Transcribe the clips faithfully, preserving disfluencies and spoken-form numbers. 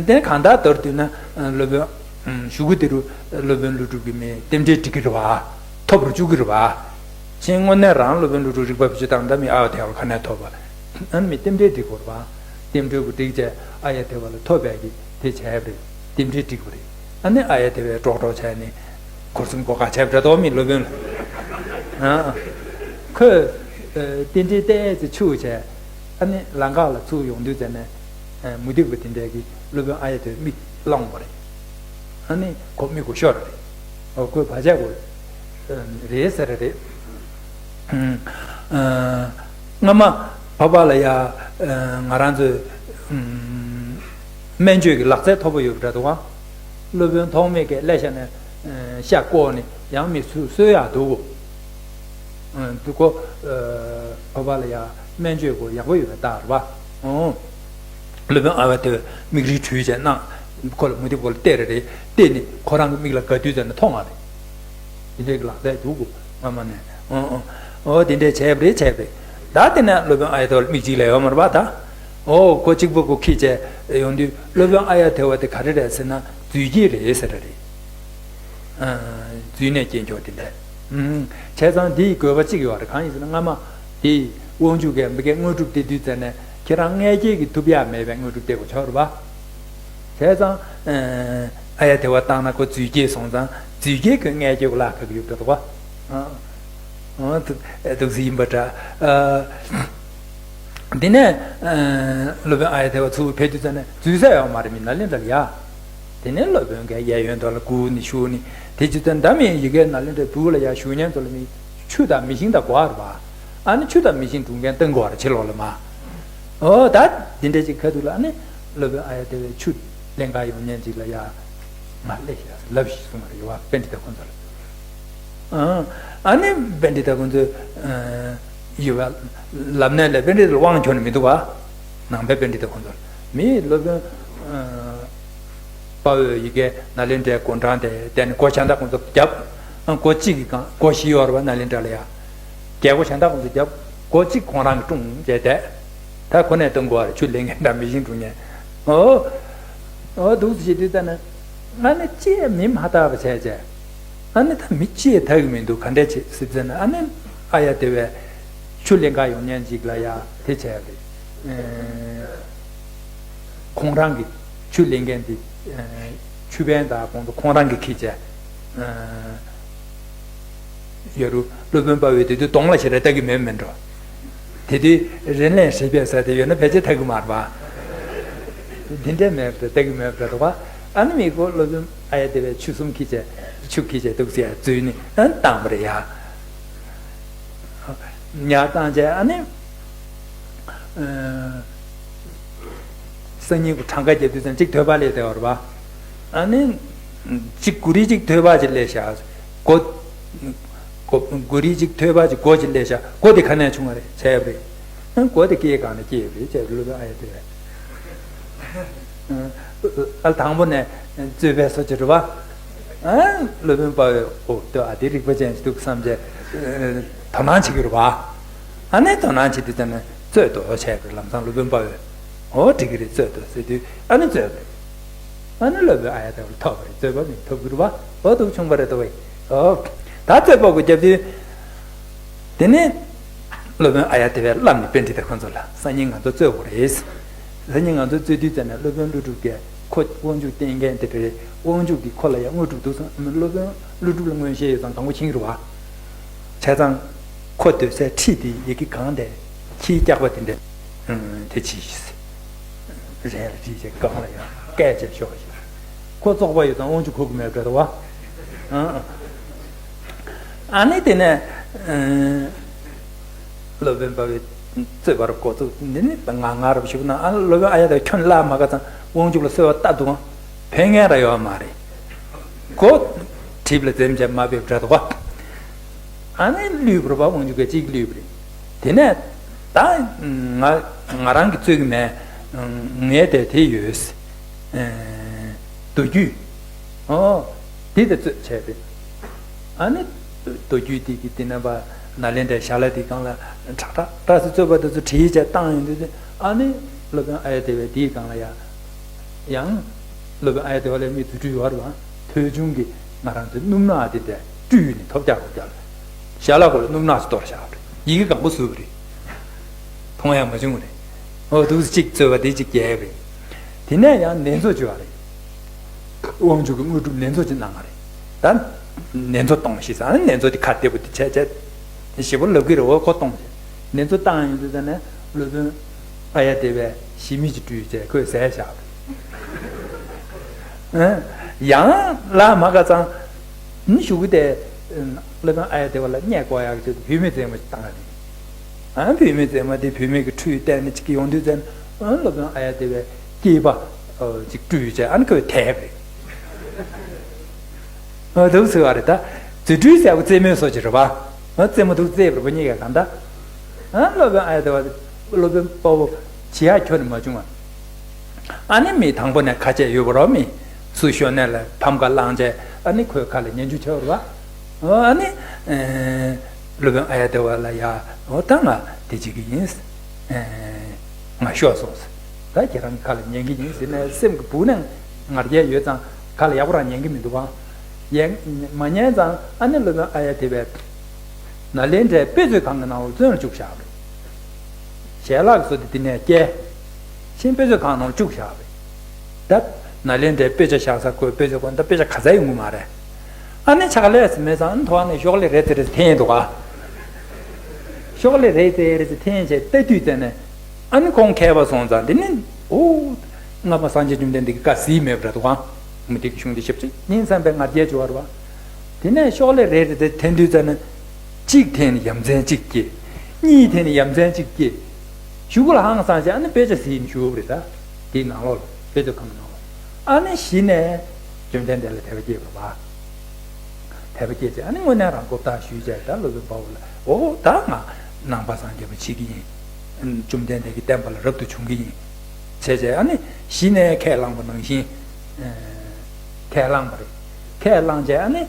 དེ་གང་ལྟར་མདོར་བསྡུས་ན་སློབ་དཔོན་གཞུག་གུ་དེ་རུ་སློབ་དཔོན་ཀླུ་སྒྲུབ་ཀྱི་མི་རྟེན་འབྲེལ་འགྲིག་གི་རེད་བ། ཐོབ་རུ་བཅུག་གི་རེད་བ། ཕྱིན་དངོས་གནས་རང་སློབ་དཔོན་ཀླུ་སྒྲུབ་རིག་པ་བེད་སྤྱོད་བཏང་ད་མི་ཨ་ཡ་དེ་བ་ལ་ག་ནས་ཐོབ་པ། ཨ་ནི་མི་རྟེན་འབྲེལ་འགྲིག་གི་རེད་བ། རྟེན་འབྲེལ་གྱི་འགྲིག་བྱས་ཨ་ཡ་དེ་བ་ལ་ཐོབ་པའི་གི་དེ་བྱས་པ་རེད། རྟེན་འབྲེལ་འགྲིག་པ་རེད། ཨ་ནི་ཨ་ཡ་དེ་བས་ཀྲོག་ཀྲོག་བྱས་ནས་འཁོར་གསུམ་སྒོ་ཁ་བྱས་པ་འདྲ་དོ་མི་སློབ་དཔོན་ལ། ཨ། ཁོས་རྟེན་འབྲེལ་ཏོག་ཙམ་འཆུག་བྱས། ཨ་ནི་ལམ་ཁ་ལ་ཚུར་ཡོང་དུས་ཙམ་ནས། མུ་སྟེགས་པ་དེ་འདྲས་ཀྱིས་སློབ་དཔོན་ཨ་ཡ་དེ་མིག་བླངས་པ་རེད། ཨ་ནི་ཁོ་མིག་གོ་ཤོར་རེད། ཨོ་ཁོས་བར་ཆད་གོ་རེད་ཟེར་རེད། སྔ་མ་བ་བ་ལ་ཡ་ང་རང་ཚོས་སྨན་བཅོས་ཀྱི་ལག་རྩལ་མཐོ་པོ་ཡོད་པ་འདྲ་འདུག་ཨང་། སློབ་དཔོན་ཐོགས་མེད་ཀྱིས་ཀླད་ཤ་ནས་ཤ་བཀོག་ནས་ཡང་མི་ཚུར་གསོ་ཡག་འདུག་གོ། འདུག་གོ། བ་བ་ལ་ཡ་སྨན་བཅོས་གོ་ཡག་པོ་ཡོད་པའི་རྟགས་རེད་པ། སློབ་དཔོན་ཨ་ཡ་དེ་མིག་རིལ་བྲུས་བྱས་ན་ཁོ་ལ་མུ་སྟེགས་པ་ལ་བལྟས་རེ་རེ་བལྟས་ནས་ཁོ་རང་གི་མིག་ལ་དགའ་དུས་ཙམ་ནས་མཐོང་བ་རེད། དེ་འདྲའི་ལག་རྩལ་འདུག་གོ་སྔ་མ་ནས། ཨོ་ཨོ་ཨོ་དེ་འདྲའི་བྱས་པ་རེད་བྱས་པ་རེད། ད་དེ་ནས་སློབ་དཔོན་ཨ་ཡ་དེ་བ་ལ་མིག་གཅིག་ལས་ཡོད་མ་རེད་པ་ད། ཨོ་ཁོ་གཅིག་པུ་ཁོ་ཁྱེར་བྱས་ཡོང་དུས་སློབ་དཔོན་ཨ་ཡ་དེ་བ་དེ་ག་རེ་རེད་ཟེར་ན་རྫུས་སྐྱེས་རེད་ཟེར་རེ་རེད། རྫུས་ནས་སྐྱེས་མཆོག་དེ་འདྲ། བྱས་ཙང་འདིའི་དགོས་པ་གཅིག་ཡོད་རེད། གང་ཡིན་ཟེར་ན་སྔ་མ་དེ་དབང་ཕྱུག་གིས་མི་སྐད་དངོས་གྲུབ་སྟེར་དུས་ཙམ་ནས་ཁྱེད་རང་མངལ་སྐྱེས་ཀྱིས་ཐུབ་ཡག་མེད་པའི་དངོས་གྲུབ་སྟེར་དགོས་ཆོག་རེད་པ། བྱས་ཙང་ཨ་ཡ་དེ་བ་བཏང་ན་ཁོ་རྫུས་སྐྱེས་སོང་ཙང་རྫུས་སྐྱེས་ཁོས་མངལ་སྐྱེས་ཀྱི་ལག་ཁ་གི་ཡོད་པ་འདུག་པ། འདུག་སེ་ཡིན་པ་འདྲ། དེ་ནས་སློབ་དཔོན་ཨ་ཡ་དེ་བ་ཚུར་ཕེབས་དུས་ཙམ་ནས་རྫུས་ས་ཡོད་མ་རེད་མི་ནཱ་ལེནྡྲ་ལ་ཡ། དེ་ནས་སློབ་དཔོན་གྱིས་གཡས་གཡོན་དུ་ལ་བསྒུགས་ནས་བཞུགས་ནས་དེ་ཅི་ཙམ་ད་མི་ཡི་གེ་ནཱ་ལེནྡྲའི་སྦུག་ལ་ཡ་བཞུགས་མཁན་ཚོ་ལ་མི་ཆུ་དང་མེ་ཤིང་དང་གོ་བ་རེད་པ། ཨ་ནི་ཆུ་དང་མེ་ཤིང་སྒྲུབ་མཁན་སྟོན་དགོས་པ་རེད་ཕྱི་ལོགས་ལ་མ། ཨོ་ད་འདི་འདྲ་ཅིག་ཁ་ཐུག་ལ་ཨ་ནི་སློབ་དཔོན་ཨ་ཡ་དེ་བས་ཆུ་ལེན་ག་ཡོང་མཁན་ཅིག་ལ་ཡ་ང་སླེབས་ཤག་ལབ་ཤིག་གསུངས་པ་རེད་ཡོ་བ་པཎྜི་ཏ་ཁོང་ཚོ་ལ། ཨ་ནི་པཎྜི་ཏ་ཁོང་ཚོས་ཡོད་པ་ལབ་ནས་ལས་པཎྜི་ཏ་ལ་དབང་འབྱོར་ནས་མི་འདུག་ག་ནང་པའི་པཎྜི་ཏ་ཁོང་ཚོ་མིའི་སློབ་དཔོན་དཔའ་བོས་ཡི་གེ་ནཱ་ལེནྡྲའི་སྒོ་འགྲམ་དེ་བསྡད་ནས་སྒོ་གཞན་དག་ཁོང་ཚོ་བརྒྱབ། སྒོ་གཅིག་གི་སྒང་སྒོ་བཞི་ཡོད་རེད་པ་ནཱ་ལེནྡྲ་ལ་ཡ། རྒྱལ་སྒོ་གཞན་དག་ཁོང་ཚོ་བརྒྱབ། སྒོ་གཅིག་ཁོང་རང་གིས་བཀྲུངས་བྱས་བསྡད། ད་ཁོ་ནས་གཏོང་དགོས་པ་རེད་ཆུ་ལེན་མཁན་འདྲ་མེ་ཤིང་སྒྲུབ་མཁན། ཨོ། ཨོ་འདུག་སེ་བྱེད་དུས་ད་ནི། ང་ནི་ཅི་ཡང་མི་མ་བཏགས་པ་བྱས་བྱས། ཨ་ནི་ད་མི་ཅི་ཡང་ཐར་གི་མི་འདུག་ག་འདྲས་བྱེད་སྲིད་ཟེར་ན་ཨ་ནི་ཨ་ཡ་དེ་བས་ཆུ་ལེན་ག་ཡོང་མཁན་ཅིག་ལ་ཡ་དེ་བྱས་རེད། ཁོང་རང་གི་ཆུ་ལེན་མཁན་དེ་ཆུ་དཔོན་དང་ཁོང་ཚོ་ཁོང་རང་གི་ཁྱི་བྱས། ཡ་རུ་སློབ་དཔོན་དཔའ་བོས་དེ་དུས་གདོང་ལ་ཞེ་དྲག་ལྟ་གི་མེད་མེད་འགྲོ། དེ་དུས་རིན་ལེན་ཧྲིལ་པའི་ས་དེ་ཡོད་ན་ཕལ་ཆེར་ཐར་གི་མ་རེད་པ། འདི་འདྲས་མེད་པ་ལྟ་གི་མེད་པ་འདུག་པ། ཨ་ནི་མི་ཁོ་སློབ་དཔོན་ཨ་ཡ་དེ་བས་ཆུ་གསུམ་ཁྱི་བྱས་ཆུ་ཁྱི་བྱས་འདུག་ཟེར་ཡ་འཛུལ་ནས་ཨ་ནི་བཏང་པ་རེད་ཡ། ཉར་བཏང་བྱས་ཨ་ནི། སང་ཉིན་གྱི་གྲངས་ཀ་རྒྱབ་དུས་ཙམ་གཅིག་ཐོད་པ་སླེབས་བསྡད་པ་རེད་པ། ཨ་ནི། གཅིག་གུ་རི་གཅིག་ཐོད་པ་གཅིག་སླེབས་ཤག་སྒོ། སྒོ་གུ་རི་གཅིག་ཐོད་པ་གཅིག་སྒོ་གཅིག་སླེབས་ཤག་སྒོ་དེ་ག་ནས་བྱུང་བ་རེད་བྱས་པ་རེད། ཨ་སྒོ་དེ་སྐེའི་སྒང་ནས་སྐྱེས་པ་རེད་བྱས་པ་སློབ་དཔོན་ཨ་ཡ་དེ་རེད། ཨ་དང་པོ་ནས་རྩོད་པའི་སོ་ཅི་རེད་པ། ཨ་སློབ་དཔོན་དཔའ་བོས་ཨོ་ལྟོས་ཨ་དེ་རིག་པ་ཅན་ཞིག་འདུག་བསམ་བྱས། དོ་སྣང་བྱེད་ཀྱི་རེད་པ། ཨ་ནི་དོ་སྣང་བྱེད་དུས་ཙམ་ནས་རྩོད་དོ་བྱས་པའི་ལམ་སང་སློབ་དཔོན་དཔའ་བོས་ཨོ་འགྲིག་གི་རེད་རྩོད་དོ་ཟེར་དུས་ཨ་ནི་རྩོད་པ་རེད། ཨ་ནི་སློབ་དཔོན་ཨ་ཡ་དེ་བ་ལ་ཐོབ་པ་རེད་རྩོད་པ་མི་ཐོབ་ཀྱི་རེད་པ། ཨོ་འདུག་བྱུང་བ་རེད་དོ་བས། ཨོ། ད་རྩོད་པ་གོ་རྒྱབ་དུས། དེ་ནས། སློབ་དཔོན་ཨ་ཡ་དེ་བས་བླམ་ནི་པཎྜི་ཏ་ཁོང་ཚོ་ལ་སང་ཉིན་ང་ཚོ་རྩོད་དགོས་རེད། སང་ཉིན་ང་ཚོ་རྩོད་དུས་ཙམ་ནས་སློབ་དཔོན་ཀླུ་སྒྲུབ་ཀྱིས་ཁོ་དབང་ཕྱུག་བསྟེན་མཁན་དེ་རེད་དབང་ཕྱུག་གིས་ཁོ་ལ་ཡང་དངོས་གྲུབ་འདུག་བསམ་སློབ་དཔོན་ཀླུ་སྒྲུབ་ལ་མངོན་ཤེས་ཡོད་ཙང་དང་པོ་ཕྱིན་གྱི་རེད་པ། བྱས་ཙང་། ཁོ་སྡོད་སའི་ཁྲི་དེ་ཡི་གེ་གང་དེ། ཁྱིའི་སྐྱག་པ་དེ་འདྲ། དེ་ཅི་ཞིག་རས་ལ་བྲིས་བྱས་གང་ལ་ཡང་སྐད་ཆ་ཤོག་ཞིག་ཁོ་བཙོག་པ་ཡོད་ཙང་དབང་ཕྱུག་ཁུག་གི་མེད་པ་རེད་དོ། ཨ་ནི་དེ་ནས། སློབ་དཔོན་དཔའ་བོས་རྩོད་པར་འགོ་བཙུགས་འདི་ནི་ང་ང་རབ་ཞུགས་ན་ཨ་སློབ་དཔོན་ཨ་ཡ་དང་ཁྱོད་ལ་མ་ག་ཙང་དབང་ཕྱུག་ལ་གསོལ་བ་བཏབ་འདུག་ཨང་། ཕན་ངན་ར་ཡོད་མ་རེད། གོ། གྲིབ་ལ་འཛེམ་བྱས་མ་ཕེབས་འདྲ་འདུག་ག་ཨ་ནི་བསླུས་པ་རེད་པ། དབང་ཕྱུག་གིས་གཅིག་བསླུས་པ་རེད། དེ་ནས་ད་ང་ང་རང་གིས་རྩོད་ཀྱི་མེད། ངའི་དེ་དེ་ཡོད། མདོ་རྒྱུད། ཨོ། འདི་དེ་རྩོད་བྱས་པས། ཨ་ནི་མདོ་རྒྱུད་འདི་གི་འདི་ན་པ་ནཱ་ལེནྡྲའི་ཞལ་ལག་འདི་སྒང་ལ་ཁྲག་ཁྲག་ཁྲག་སེ་རྩོད་པ་དེ་ཚོ་བྲིས་བྱས་བཏང་ཡོང་དུས་ཨ་ནི་སློབ་དཔོན་ཨ་ཡ་དེ་བས་འདིའི་སྒང་ལ་ཡ། ཡང་སློབ་དཔོན་ཨཱརྱ་དེ་ཝ་ལ་མི་རྫུ་འཕྲུལ་ཡོད་རེད་བ། ཐོས་བྱུང་གི་ང་རང་ཚོའི་སྣུམ་ནག་དེ་འདྲ་བཀྲུས་ནས་ཐོབ་རྒྱག་ཐོབ་རྒྱག་ལ། ཞལ་ལག་སྐོར་ལ་སྣུམ་ནག་ཅིག་གཏོར་བཞག་པ་རེད། ཡི་གེ་གང་པོ་བཟོས་པ་རེད། མཐོང་ཡང་མ་བྱུང་བ་རེད། འོ་འདུག་སེ་གཅིག་བཙོས་པ་དེ་གཅིག་བརྒྱབ་པ་རེད། དེ་ནས་ཡང་ནན་ཚོགས་བྱས་པ་རེད། དབང་ཕྱུག་གི་དངོས་གྲུབ་ནན་ཚོགས་ཅིག་གནང་བ་རེད། ད་ནན་ཚོགས་གཏོང་ཞེས་ཟེར་ནན་ཚོགས་དེ་ཁ་བདེ་པོ་དེ་བྱས་བྱས། ཞེ་པོ་ལབ་ཀྱི་རེད། འོ་ཁོ་གཏོང་བྱས། ནན་ཚོགས་བཏང་ཡོང་དུས་ཙ་ནས་སློབ་དཔོན་ཨཱརྱ་དེ་ཝས་ཞི་མི་ཅིག་བཀྲུས་བྱས་ཁོས་བཟས་བཞག་པ་རེད། ཡང་ལ་མ་ག་ཙང་ནི་གཞུག་གུ་དེ་སློབ་དཔོན་ཨཱརྱ་དེ་ཝ་ལ་བརྙས་བཀོག་ཡག་ཅིག་བུད་མེད་རྫས་མ་ཅིག་བཏང་བ་རེད། ཨ་བུད་མེད་མཛེས་མ་དེ་བུད་མེད་ཀྱི་ཁྲུས་བསྟན་ནས་ཅིག་ཡོང་དུས་ཙམ། ཨ་སློབ་དཔོན་ཨཱརྱ་དེ་ཝས་སྐྱེས་པ་ཅིག་བཀྲུས་བྱས་ཨ་ནི་ཁོས་དེད་པ་རེད། ཨ་འདུག་ཟེར་བ་རེད་ད། རྫུ་འཕྲུལ་ཟེར་བ་རྩེད་མོའི་བཟོ་ཅིག་རེད་པ། ཨ་རྩེད་མོ་འདུག་རྩེད་པ་རེད་པ་གཉིས་ཀ་གང་ལྟར། ཨ་སློབ་དཔོན་ཨཱརྱ་དེ་ཝ་སློབ་དཔོན་དཔའ་བོ་བྱེད་ཡག་ཁྱོན་ནས་མ་བྱུང་བ། ཨ་ནི་མི་དང་པོ་ནས་ཁ་ཆད་ཡོད་པ་རོ། མི་སུ་ཤོར་ནས་ལ་ཕམ་ཁ་བླངས་བྱས་ཨ་ནི་ཁོའི་ཁ་ལ་ཉན་རྒྱུ་ཆགས་རོ། ཨ་ནི་སློབ་དཔོན་ཨཱརྱ་དེ་ཝ་ལ་ཡ་འོ་ད་ང་དེ་བྱེད་ཀྱི་ཡིན། ང་ཤོར་སོང་ཟེར། ད་ཁྱེད་རང་གི་ཁ་ལ་ཉན་གྱི་ཡིན་ཟེར་ནས་སེམས་ཀྱི་སྦུག་ནས་ང་རྒྱལ་ཡོད་ཙང་ཁ་ལ་ཡག་པོ་རང་ཉན་གྱི་མི་འདུག་ག་ཡན་མ་ཉན་ཙང་ཨ་ནི་སློབ་དཔོན་ཨཱརྱ་དེ་ཝས་ནཱ་ལེནྡྲའི་དཔེ་མཛོད་ཁང་གི་ནང་ལ་བཙོན་ལ་བཅུག་བཞག་པ་རེད། ཞལ་ལག་གི་བཟོ་དེ་འདི་ནས་བསྐྱལ། ཕྱིན་དཔེ་མཛོད་ཁང་ནང་ལ་བཅུག་བཞག་པ་རེད། ད་ནཱ་ལེནྡྲའི་དཔེ་ཆ་བཞག་ས་ཁོའི་དཔེ་མཛོད་ཁང་ད་དཔེ་ཆ་ག་ཚད་ཡོང་གི་མ་རེད། ཨ་ནི་ཕྱག་ལས་སུ་མེད་ཙང་ཨ་ནི་ཐོག་ནས་ཤོག་ལེ་རེ་ཙེ་རེ་ཙེ་འཐེན་འདུག་ག་ཤོག་ལེ་རེ་ཙེ་རེ་ཙེ་འཐེན་བྱས་ལྟ་དུས་ཙམ་ནས་ཨ་ནི་ཁོང་མཁས་པ་སོང་ཙང་དེ་ནི་འོ། སྔ་མ་སངས་རྒྱས་བཅོམ་ལྡན་འདས་ཀྱི་བཀའ་གཟིགས་མེད་པ་རེད་འདུག་ག་མུ་སྟེགས་ཀྱི་གཞུང་འདི་ཞིབ་ཅིག་ཉིན་བསམ་པའི་ང་རྒྱལ་བྱུང་བ་རེད་པ། དེ་ནས་ཤོག་ལེ་རེ་ཙེ་འཐེན་དུས་ཙམ་ནས་གཅིག་འཐེན་ནས་ཡ་མཚན་གཅིག་སྐྱེས། གཉིས་འཐེན་ནས་ཡ་མཚན་གཅིག་སྐྱེས། གཞུག་གུ་ལ་ཧང་སངས་བྱས་ཨ་ནི་དཔེ་ཆ་གཟིགས་ནས་བཞུགས་པ་རེད་ད། དེའི་ནང་ལོགས་ལ་དཔེ་མཛོད་ཁང་གི་ནང་ལ། ཨ་ནི་གཞི་ནས་བཅོམ་ལྡན་འདས་ལ་དད་པ་སྐྱེས་པ་རེད་པ། དད་པ་སྐྱེས་བྱས་ཨ་ནི་དངོས་གནས་རང་གོ་བརྡ་ཞུས་བྱས་ད་སློབ་དཔོན་དཔའ་བོ་ལ་འོ་ད་ང་ནང་པ་སངས་རྒྱས་པ་བྱེད་ཀྱི་ཡིན། བཅོམ་ལྡན་འདས་ཀྱི་བསྟན་པ་ལ་རབ་ཏུ་བྱུང་གི་ཡིན། བྱས་བྱས་ཨ་ནི་གཞི་ནས་ཁས་བླངས་པ་ནང་བཞིན། ཁས་བླངས་པ་རེད། ཁས་བླངས་བྱས་ཨ་ནི།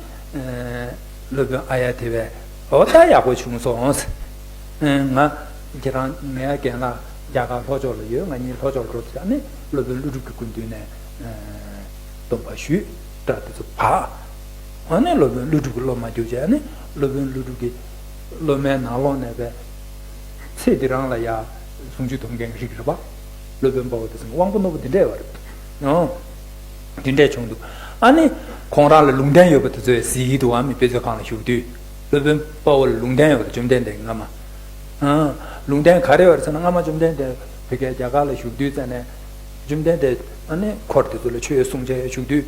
སློབ་དཔོན་ཨཱརྱ་དེ་ཝས་འོ་ད་ཡག་པོ་བྱུང་སོང་། ང་ཁྱེད་རང་ངའི་རྒན་ལགས་རྒྱ་གར་ལྷོ་ཕྱོགས་ལ་ཡོད། ང་གཉིས་ལྷོ་ཕྱོགས་ལ་འགྲོ་ཟེར་ཨ་ནི་སློབ་དཔོན་ཀླུ་སྒྲུབ་ཀྱི་སྐུ་མདུན་ནས་སྡོམ་པ་ཞུས། སྐྲ་དེ་ཚོ་བག་ཨ་ནི་སློབ་དཔོན་ཀླུ་སྒྲུབ་ཀྱི་སློབ་མ་གྱུར་བྱས་ཨ་ནི་སློབ་དཔོན་ཀླུ་སྒྲུབ་ཀྱི་སློབ་མའི་ནང་ལོགས་ནས་པའི་ཚེ་འདི་རང་ལ་ཡ་ཟུང་འཇུག་སྡོམ་མཁན་གྱི་རིགས་རེད་པ། སློབ་དཔོན་དཔའ་བོ་དེ་ཚོ་དབང་པོ་རྣོ་པོ་འདི་འདྲས་པ་རེད། ཨོ། འདི་འདྲས་བྱུང་འདུག་ཨ་ནི་ཁོང་རང་ལ་ལུང་བསྟན་ཡོད་པ་དེ་ཚོས་གཟིགས་ཀྱི་འདུག་ཨ་མི་དཔེ་མཛོད་ཁང་ལ་བཞུགས་དུས་སློབ་དཔོན་དཔའ་བོ་ལ་ལུང་བསྟན་ཡོད་པ་བཅོམ་ལྡན་འདས་ཀྱིས་སྔ་མ། ཨ། ལུང་བསྟན་ག་རེ་ཡོད་རེད་ཟེར་ན་སྔ་མ་བཅོམ་ལྡན་འདས་བོད་རྒྱལ་རྒྱ་གར་ལ་བཞུགས་དུས་ཙམ་ནས། བཅོམ་ལྡན་འདས་ཨ་ནི་འཁོར་དེ་ཚོ་ལ་ཆོས་གསུང་བྱས་བཞུགས་དུས།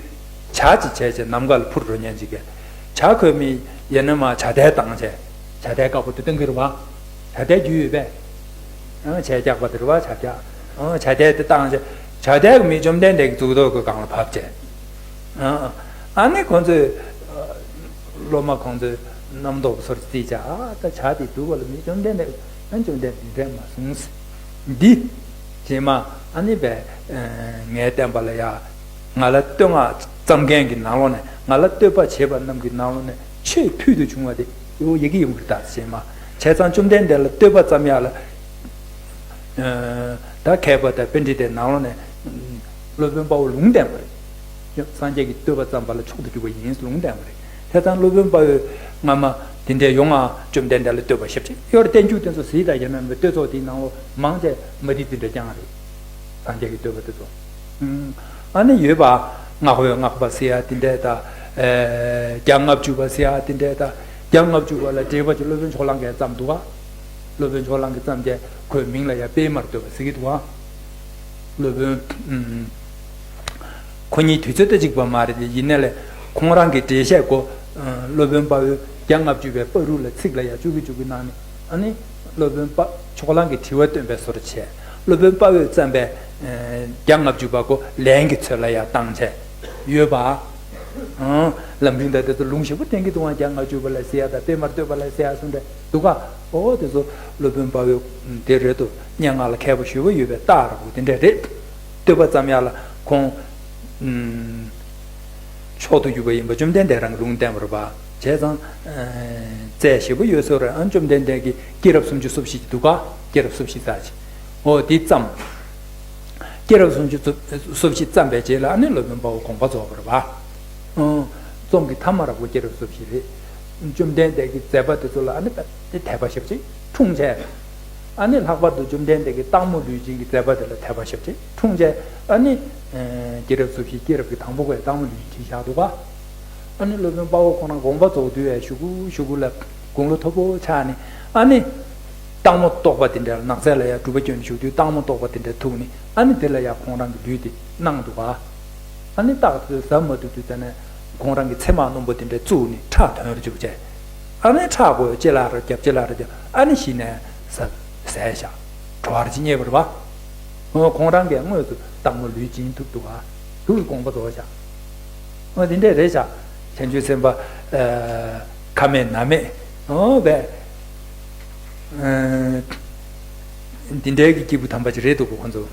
ཇ་ཅིག་བྱས་བྱས་ནམ་མཁའ་ལ་འཕུར་འགྲོ་ཉན་ཅིག་གས། ཇ་ཁོལ་མི་ཡས་ན་མ་ཇ་དལ་བཏང་བྱས། ཇ་དལ་དཀར་པོ་དེ་བཏང་གི་རེད་པ། ཇ་དལ་རྒྱུས་ཡོད་པས། ཨང་ཇ་རྒྱགས་པ་དེ་རེད་པ་ཇ་རྒྱགས། ཨང་ཇ་དལ་དེ་བཏང་བྱས། ཇ་དལ་གྱི་མི་བཅོམ་ལྡན་འདས་ཀྱི་གཙུག་ཏོར་གྱི་སྒང་ལ་བབས་བྱས། ཨ་ནི་ཁོ་ཚོས་སློབ་མ་ཁོང་ཚོས་རྣམ་རྟོག་སོར་རྩིས་བྱ། ཨ་ད་ཇ་དེ་འདུག་པ་ལ་མི་བཅོམ་ལྡན་འདས་ཨ་བཅོམ་ལྡན་འདས་འདྲེན་མ་གསུངས། འདི་རྗེས་མ་ཨ་ནི་བས་ངའི་བསྟན་པ་ལ་ཡ་ང་ལ་བསྟོད་བསྔགས་བརྩམས་མཁན་གྱི་ནང་ལོགས་ནས་ང་ལ་བསྟོད་པ་བྱེད་པ་རྣམས་ཀྱི་ནང་ལོགས་ནས་ཆེས་ཕུལ་དུ་བྱུང་བ་དེ་ཡོ་ཡི་གེ་ཡོང་གི་རེད་ད་རྗེས་མ་བྱས་ཙང་བཅོམ་ལྡན་འདས་ལ་བསྟོད་པ་བརྩམས་ཡག་ལ། ད་མཁས་པ་དང་པཎྜི་ཏའི་ནང་ལོགས་ནས་སློབ་དཔོན་དཔའ་བོ་ལུང་བསྟན་པ་རེད། སངས་རྒྱས་ཀྱི་བསྟོད་པ་བརྩམས་པ་ལ་མཆོག་ཏུ་གྱུར་པ་ཡིན་ལུང་བསྟན་པ་རེད། དེ་ཙང་སློབ་དཔོན་དཔའ་བོས་སྔ་མ་དེ་འདྲའི་ཡོང་ང་བཅོམ་ལྡན་འདས་ལ་བསྟོད་པ་ཞེ་པོ་ཅིག་ཡོད་རེད། བསྟན་བཅོས་དེ་ཚོ་གཟིགས་དང་ཡིན་ན་བསྟོད་ཚོགས་དེའི་ནང་ལོགས་མང་ཆེ་མ་དེ་དེ་འདྲ་རྐྱང་རེད། སངས་རྒྱས་ཀྱི་བསྟོད་པ་དེ་ཚོ། ཨ་ནི་ཡོད་པ། སྔགས་པས་སྔགས་པ་ཟེར་ཡ་དེ་འདྲས་དང་། བརྒྱ་ལྔ་བཅུ་པ་ཟེར་ཡ་དེ་འདྲས་དང་། བརྒྱ་ལྔ་བཅུ་པ་ལ་འགྲེལ་པ་ཅིག་སློབ་དཔོན་ཕྱོགས་གླང་གིས་བརྩམས་འདུག་ག་སློབ་དཔོན་ཕྱོགས་གླང་གིས་བརྩམས་བྱས་ཁོའི་མིང་ལ་ཡང་པད་མར་བསྟོད་པ་ཟེར་གྱི་འདུག་ག་སློབ་དཔོན། ཁོ་གཉིས་དུས་ཚོད་ད་གཅིག་པ་མ་རེད་དེ་ཡིན་ནའི་ལས་ཁོང་རང་གི་འགྲེལ་བཤད་སྒོ། སློབ་དཔོན་དཔའ་བོས་བརྒྱ་ལྔ་བཅུ་པའི་བར་དུ་ལ་ཚིག་ལ་ཡང་བཅུ་གི་བཅུ་གི་གནང་ནས་ཨ་ནི། སློབ་དཔོན་དཔའ་ཕྱོགས་གླང་གི་དྲི་བ་སྟོན་པའི་བཟོ་འདྲ་བྱས། སློབ་དཔོན་དཔའ་བོས་བརྩམས་པའི། བརྒྱ་ལྔ་བཅུ་པ་གོ་ལན་གྱི་ཚོད་ལ་ཡང་བཏང་བྱས། ཡོད་པ། ལམ་རིམ་དང་དེ་ཚོ་ལུང་ཞིབ་པོ་བསྟན་གྱི་འདུག་ཨང་། བརྒྱ་ལྔ་བཅུ་པ་ལ་ཟེར་ཡ་དང་པད་མར་བསྟོད་པ་ལ་ཟེར་ཡ་གསུངས་ཏེ་འདུག་ག་འོ་དེ་ཚོ་སློབ་དཔོན་དཔའ་བོས་དེ་རེད་དོ་སྙན་ངག་ལ་མཁས་པ་ཞེ་པོ་ཡོད་པའི་རྟགས་ར་བོ་དེ་འདྲ་རེད། བསྟོད་པ་ཙམ་ཡག་ལ་ཁོང་། མཆོག་ཏུ་གྱུར་པ་ཡིན་པ་བཅོམ་ལྡན་འདས་རང་གི་ལུང་བསྟན་པ་རེད་པ། བྱས་ཙང་། རྩལ་ཞེ་པོ་ཡོད་ས་རེད་ཨང་། བཅོམ་ལྡན་འདས་ཀྱི་སྐྱེས་རབས་སུམ་ཅུ་སོ་བཞི་འདུག་ག་སྐྱེས་རབས་སོ་བཞི་ཙམ་ཅིག་འོ་དེ་བརྩམས། སྐྱེས་རབས་སུམ་ཅུ་སོ་བཞི་བརྩམས་པའི་རྗེས་ལ་ཨ་ནི་སློབ་དཔོན་དཔའ་བོ་དགོངས་པ་རྫོགས་པ་རེད་པ། ཨང་། རྩོམ་གྱི་ཐ་མ་ར་ཁོ་སྐྱེས་རབས་སོ་བཞི་རེད། བཅོམ་ལྡན་འདས་ཀྱི་མཛད་པ་དེ་ཚོ་ལ་ཨ་ནི་དཔེ་དེ་དད་པ་ཞེ་པོ་ཅིག་འཁྲུངས་བྱས། ཨ་ནི་ལྷག་པར་དུ་བཅོམ་ལྡན་འདས་ཀྱི་སྟག་མོ་ལུས་སྦྱིན་གྱི་མཛད་པ་དེ་ལ་དད་པ་ཞེ་པོ་ཅིག་འཁྲུངས་བྱས། ཨ་ནི་སྐྱེས་རབས་སོ་བཞི་སྐྱེས་རབས་ཀྱི་དང་པོ་ཁོས་སྟག་མོ་ལུས་སྦྱིན་བཞག་འདུག་ག། ཨ་ནི་སློབ་དཔོན་དཔའ་བོ་ཁོ་རང་དགོངས་པ་རྫོགས་དུས་ཡ་གཞུག་གུ་གཞུག་གུ་ལ་དགུང་ལོ་མཐོ་པོ་ཆགས་ནས་ཨ་ནི། སྟག་མོ་བཏོགས་པ་དེ་འདྲ་ནགས་ཚལ་ལ་ཡ་སྒྲུབ་པ་སྐྱོན་བཞུགས་དུས་སྟག་མོ་བཏོགས་པ་དེ་འདྲ་ཐུག་ནས་ཨ་ནི་དེ་ལ་ཡ་ཁོང་རང་གི་ལུས་དེ་གནང་འདུག་ག། ཨ་ནི་སྟག་དེ་ཟ་མ་ཐུབ་དུས་ཙ་ནས་ཁོང་རང་གི་ཚེར་མ་རྣོན་པོ་དེ་འདྲ་བཙུགས་ནས་ཁྲག་ཐོན་རུ་བཅུག་བྱས། ཨ་ནི་ཁྲག་གོ་ལྕེ་ལ་རུ་རྒྱབ་ལྕེ་ལ་རུ་རྒྱབ་ཨ་ནི་ཤི་ནས་ཟ་ཟས་བཞག་གྲོ་བར་ཅི་རྙེད་པར་བ། ཁོང་རང་གིས་དངོས་སུ་སྟག་མོ་ལུས་སྦྱིན་ཐུབ་འདུག་ག། དུས་དགོངས་པ་རྫོགས་བཞག་འོ་དེ་འདྲས་རེད་ཤག་བྱང་ཆུབ་སེམས་དཔའ་ཨ་ཁ་མེད་ན་མེད་འོ་བས། ཨ་འདི་འདྲའི་གི་སྐྱེས་བུ་དམ་པ་ཅིག་རེད་འདུག་གོ་ཁོང་ཚོ།